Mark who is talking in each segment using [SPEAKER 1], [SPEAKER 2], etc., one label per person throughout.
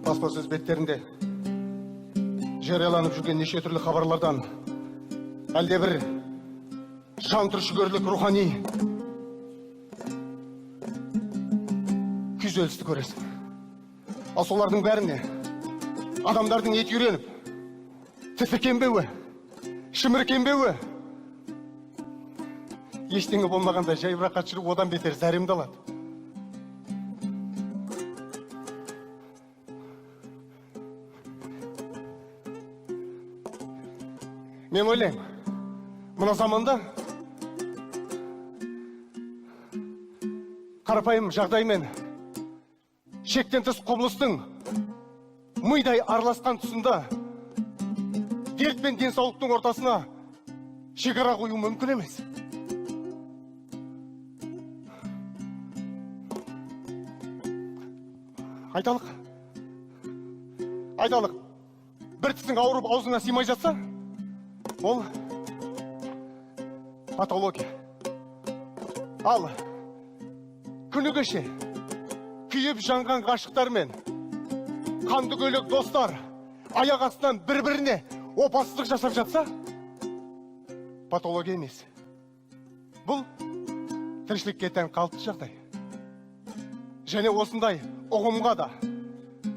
[SPEAKER 1] Баспасөз беттерінде жарияланып жүрген неше түрлі хабарлардан әлдебір жан түршігерлік рухани күйзелісті көресің. Ал солардың бәріне адамдардың еті үйреніп, тітіркенбеуі, шіміркенбеуі, ештеңе болмағандай жайбарақат жүріп, одан бетер зәремді алады. Мен ойлаймын, мына заманда қарапайым жағдаймен шектен тыс құбылыстың мидай араласқан тұсында дерт пен денсаулықтың ортасына шекара қою мүмкін емес. Айталық, айталық, бір тісің ауырып аузыңа сыймай жатса, ол патология. Ал күні кеше күйіп жанған ғашықтар мен қанды көйлек достар аяқ астынан бір-біріне опасыздық жасап жатса, патология емес. Бұл тіршілікке тән қалыпты жағдай. Және осындай ұғымға да,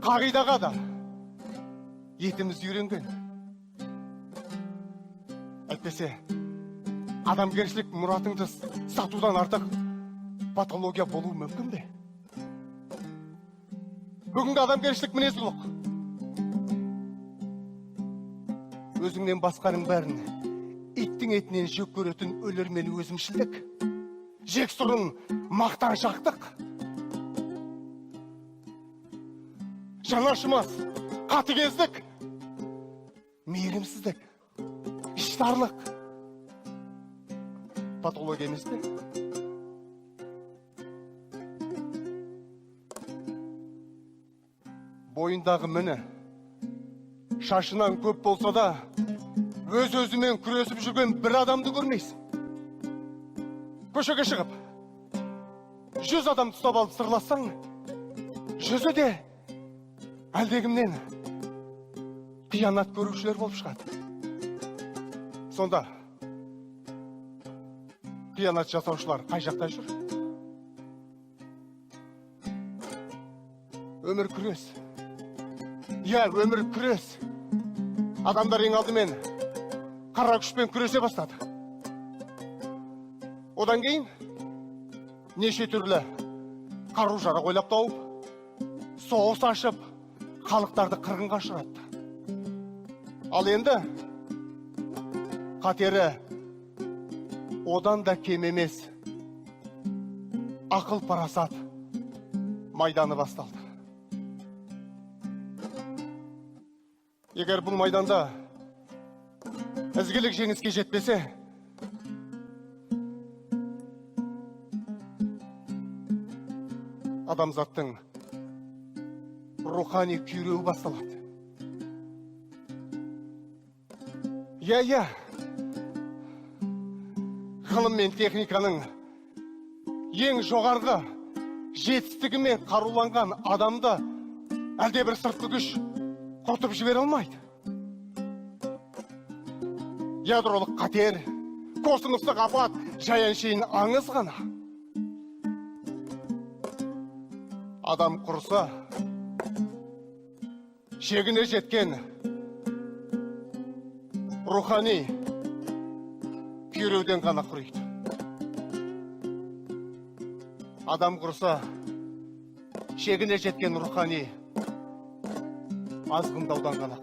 [SPEAKER 1] қағидаға да етіміз үйренген. Әйтпесе, адамгершілік мұратыңды сатудан артық патология болуы мүмкін бе? Бүгінгі адамгершілік мінез құлық. Өзіңнен басқаның бәрін иттің етінен жек көретін өлермен өзімшілдік, жексұрын мақтаншақтық, жаны ашымас қатыгездік, мейірімсіздік, іштарлық патология емес пе? Бойындағы міні шашынан көп болса да өз-өзімен күресіп жүрген бір адамды көрмейсің. Көшеге шығып 100 адамды ұстап алып сырлассаң, 100-і де әлдекімнен қиянат көрушілер болып шығады. Сонда қиянат жасаушылар қай жақта жүр? Өмір күрес. Иә, өмір күрес. Адамдар ең алдымен қара күшпен күресе бастады. Одан кейін неше түрлі қару жарақ ойлап тауып, соғыс ашып, халықтарды қырғынға ұшыратты. Ал енді қатері одан да кем емес. Ақыл парасат майданы басталды. Егер бұл майданда ізгілік жеңіске жетпесе, адамзаттың рухани күйреуі басталады. Иә, иә. Ғылым мен техниканың ең жоғарғы жетістігімен қаруланған адамды әлдебір сыртқы күш құртып жібере алмайды. Ядролық қатер, космостық апат жай әншейін аңыз ғана. Адам құрса, шегіне жеткен рухани күйреуден ғана құриды. Адам құрса, шегіне жеткен рухани азғындаудан ғана